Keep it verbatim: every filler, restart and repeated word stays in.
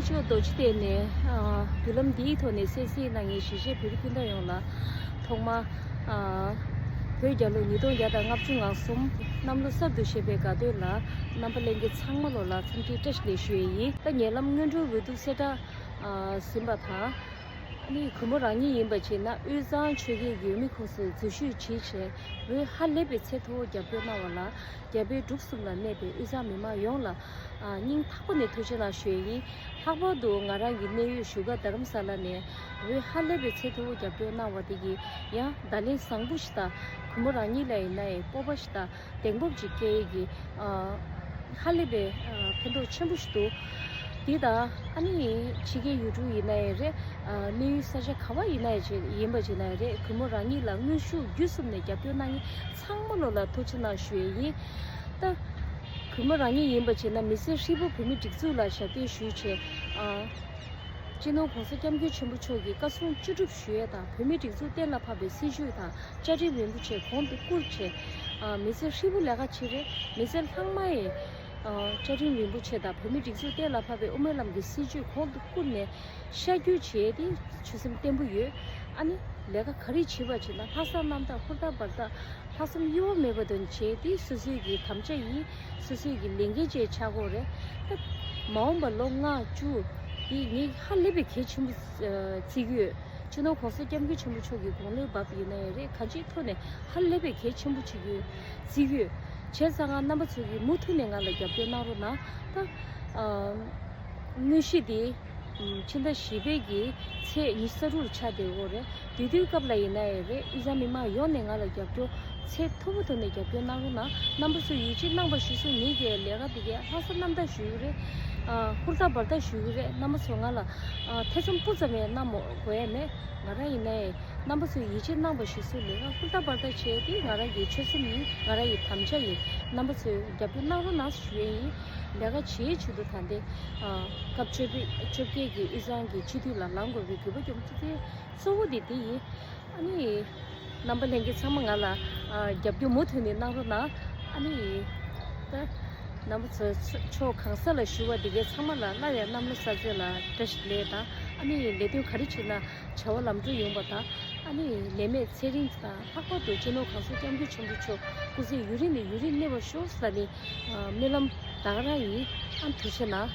ཆོས་རྡོ་རྗེ་གདན་ནས་ཨ་བརྒྱུད་ལམ་འདིའི་ཐོག་ནས་གསན་གཟིགས་གནང་མཁན་གཞིས་བྱེས་བོད་རིགས་སྤུན་ཟླ་ཡོངས་ལ་ཐོག་མར་ཨ་བོད་རྒྱལ་ལོ་ཉིས་སྟོང་བརྒྱ་དང་ལྔ་བཅུ་ང་གསུམ་གནམ་ལོ་གསར་དུ་བཞད་པའི་དགའ་སྟོན་ལ་རྣམ་པ་ལྷན་རྒྱས་ཚང་མ་ལོ་ལ་འཚམས་འདྲི་བཀྲ་ཤིས་བདེ་ལེགས་ཞུ་ཡས་ཡིན། ད་ཉེ་ལམ་སྔོན་འགྲོའི་འོས་བསྡུ་གསལ་བསྒྲགས་ཨ་ཟིན་པ་དང་། ཨ་ནི་གུས་མོ་རང་ཉིད་ཡིན་པ་བྱས་ན་དབུས་གཙང་ཆོལ་ཁའི་འོས་མི་ཁོངས་སུ་འཛུལ་ཞུགས་བྱས་བྱས་འོས་ཧ་ལས་པའི་ཚད་མཐོ་བོ་རྒྱབ་སྐྱོར་གནང་བ་ལ་རྒྱ་བལ་འབྲུག་གསུམ་ལ་གནས་པའི་དབུས་གཙང་མི་མང་ཡོངས་ལ་ཨ་སྙིང་ཐག་པ་ནས་ཐུགས་རྗེ་གནང་ཞུ་ཡས་ཡིན། ལྷག་པར་དུ་ང་རང་གི་གནས་ཡུལ་བཞུགས་སྒར་རྡ་རམ་ས་ལ་ནས་འོས་ཧ་ལས་པའི་ཚད་མཐོ་བོ་རྒྱབ་སྐྱོར་གནང་བ་དེ་གིས་ཡང་བརྡ་ལན་བཟང་པོ་ཞིག་དང་གུས་མོ་རང་ཉིད་ལ་ཡིན་ན་ཡང་སྤོབས་པ་ཞིག་དང་གདེང་སྤོབས་ཅིག་སྐྱེ་ཡས་ཀྱི་ཨ་ཧ་ལས་པའི་ཨ་ཕན་ཐོགས་ཆེན་པོ་ཞིག་འདུག་དེ་དང་ཨ་ནི་ཕྱི་རྒྱལ་ཡུལ་གྲུ་ཡིན་ན་ཡང་རེད། ཨ་གནས་ཡུལ་ས་ཆ་ག་བ་ཡིན་ན་ཡང་བྱས་ཡིན་པ་བྱས་ན་ཡང་རེད། གུས་མོ་རང་ཉིད་ལ་དངོས་ཤུགས་བརྒྱུད་གསུམ་ནས་རྒྱབ་སྐྱོར་གནང་མཁན་ཚང་མ་ལོ་ལ་ཐུགས་རྗེ་གནང་ཞུ་ཡས་ཡིན། ད་གུས་མོ་རང་ཉིད་ཡིན་པ་བྱས་ན་མི་སེར་ཧྲིལ་པོ་བོད་མི་སྒྲིག་འཛུགས་ལ་ཞབས་འདེགས་ཞུས་བྱས་ཨ་སྤྱི་ནོར་༸གོང་ས་༸སྐྱབས་མགོན་ཆེན་པོ་མཆོག་གི་བཀའ་གསུང་ཅི་སྒྲུབ་ཞུ་ཡས་དང་བོད་མིའི་སྒྲིག་འཛུགས་གཏན་ལ་ཕབ་པའི་སྲིད་བྱུས་དང་བཅའ་ཁྲིམས་རིམ་པ་བྱས་གོང་དུ་བཀུར་བྱས། ཨ་མི་སེར་ཧྲིལ་པོ་ལས་ཀ་བྱེད་རེད། མི་སེར་ཚང་མ་ཡིས་ཨ་བཅའ་ཁྲིམས་རིམ་པ་བྱས་དང་བོད་མིའི་སྒྲིག་འཛུགས་གཏན་ལ་ཕབ་པའི་དབུ་མའི་ལམ་གྱི་སྲིད་བྱུས་གོང་དུ་བཀུར་ནས་ཤར་བསྐྱོད་བྱས་ཏེ་ཆོད་སེམས་བརྟན་པོ་ཡོད། ཨ་ནི་ལས་ཀ་ག་རེ་བྱེད་པ་བྱེད་ན་ལྷག་བསམ་རྣམ་དག་ཧུར་ཐག་འབད་ཐག་ལྷག་བསམ་གཡོ་བ་མེད་པ་དང་བྱས་ཏེ་སོ་སོའི་གི་དམ་བཅའ་ཡིན། སོ་སོའི་གི་ལས་འགན་བཅས་ཆགས་ཀྱི་ཡོད་རེད། ད་མ་འོངས་པ་ལོ་ལྔ་བཅུ་འདི་ངས་ཧ་ལས་པའི་གལ་ཆེན་པོ་ཨ་བརྩི་གི་ཡོད། སྤྱི་ནོར་༸གོང་ས་༸སྐྱབས་མགོན་ཆེན་པོ་མཆོག་གི་དགུང་ལོའི་བབ་ཡིན་ན་ཡང་རེད། གང་ཅིའི་ཐོག་ནས་ཧ་ལས་པའི་གལ་ཆེན་པོ་བྱེད་ཀྱི་ཡོད་བརྩི་གི་ཡོད། བྱས་ཙང་ང་རྣམ་པ་ཚོ་གིས་མུ་མཐུད་ནས་ང་ལ་རྒྱབ་སྐྱོར་གནང་རོགས་གནང་། ད་ཨ་དངོས་གཞི་དེ་ཕྱི་ཟླ་བཞི་པའི་གི་ཚེས་ཉི་ཤུ་རྩ་དྲུག་ལ་ཆགས་བསྡད་ཡོད་རེད། དེ་དུས་སྐབས་ལ་ཡིན་ན་ཡང་རེད། དབུས་གཙང་མི་མང་ཡོངས་ནས་ང་ལ་རྒྱབ་སྐྱོར་ཚད་མཐོ་པོ་ཐོག་ནས་རྒྱབ་སྐྱོར་གནང་རོགས་གནང་། རྣམ་པ་ཚོས་ཡིད་ཆེས་གནང་བ་གཞིར་བཟུང་ངེད་ཀྱིས་ལས་ཀ་འདི་གའི་ལྷག་བསམ་རྣམ་དག་ཞུ་གི་རེད། ཨ་ཧུར་ཐག་འབད་ཐག་ཞུ་གི་རེད། རྣམ་པ་ཚོ་ང་ལ་ཨ་ཐེ་ཚོམ་སྤུ་ཙམ་ཡང་གནང་མ་དགོས་ཡ་མེད། ང་རང་ཡིན་ན་ཡང་རྣམ་པ་ཚོས་ཡིད་ཆེས་གནང་བ་གཞིར་བཟུང་ལས་ཀ་ཧུར་ཐག་འབད་ཐག་བྱས་ཏེ་ང་རང་གི་ཆོད་སེམས་ཡིན། ང་རང་གི་དམ་བཅའ་ཡིན། རྣམ་པ་ཚོས་རྒྱབ་སྐྱོར་གནང་རོགས་གནང་ཞུ་ཡས་ཡིན། ལས་ཀ་བྱེད་ཆེད་དུ་ད་ལྟའི་ཨ་སྐབས་བཅོ་བརྒྱད་བཅོ་བརྒྱད་ཀྱི་དབུས་གཙང་གི་སྤྱི་འཐུས་ལ་ལངས་དགོས་པའི་དགོས་པ་རྒྱུ་མཚན་གཙོ་བོ་དེ་དེ་ཡིན། ཨ་ནི་རྣམ་པ་ལྷན་རྒྱས་ཚང་མ་ང་ལ་ཨ་རྒྱབ་སྐྱོར་མུ་མཐུད་ནས་གནང་རོགས་གནང་། ཨ་ནི་ད་རྣམ་པ་ཚོ་ཕྱོགས་གང་ས་ལ་བཞུགས་པ་དེ་གའི་ཚང་མ་ལ་སླར་ཡང་གནམ་ལོ་གསར་ཚེས་ལ་བཀྲ་ཤིས་བདེ་ལེགས་དང་། ཨ་ནི་ལས་དོན་ག་རེ་བྱེད་ན་བྱ་བ་ལམ་འགྲོ་ཡོང་བ་དང་། ཨ་ནི་ནད་མེད་ཚེ་རིང་དང་། ལྷག་པར་དུ་སྤྱི་ནོར་༸གོང་ས་༸སྐྱབས་མགོན་ཆེན་པོ་མཆོག་སྐུ་ཚེ་ཡུན་རིང་ནས་ཡུན་རིང་གནས་པར་ཤོག་ཟེར་ནས་ཨ་སྨོན་ལམ་ད་ག་རང་ཡིན། ཨ་ཐུགས་རྗེ་གནང་།